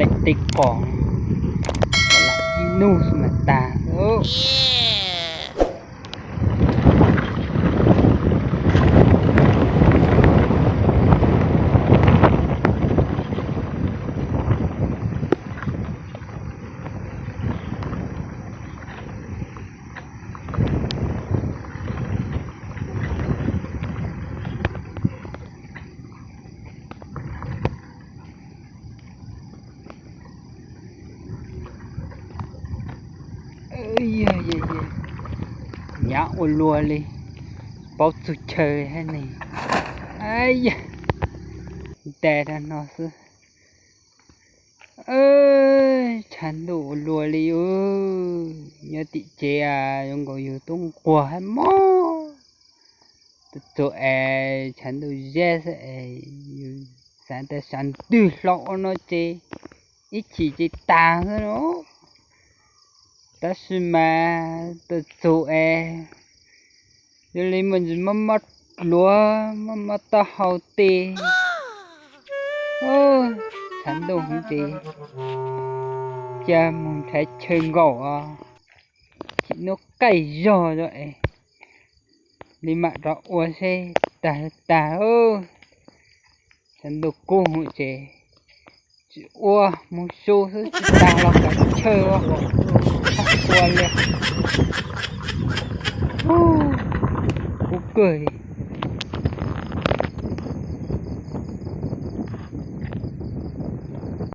Tej qos ib nub xwb mas tag. Hnyav ua luaj li, paub txug chaw hab ne. Ab yam, ntas rau no xwb. Tshav ntuj ua luaj li. Nyob tim tsev zoo nkaus yus tub nquag hab mob, txug es tshav ntuj zeb xwb es yus xav tas sab ntwg hlo ua no ces ib chim ces tag xwb no. Tab sis mas tuaj txug es yog li muaj ntsis mob mob dluav, mob mob taub hau tej. Tshav ntuj heev ces cia mus nrhav chaw nkaum os, chim nub qaij zog zog es li mam rov ua seb tag tag. Tshav ntuj kub heev ces tsis ua, mus su xwb tsis tag los kav chaw ua li. Kub kawg li.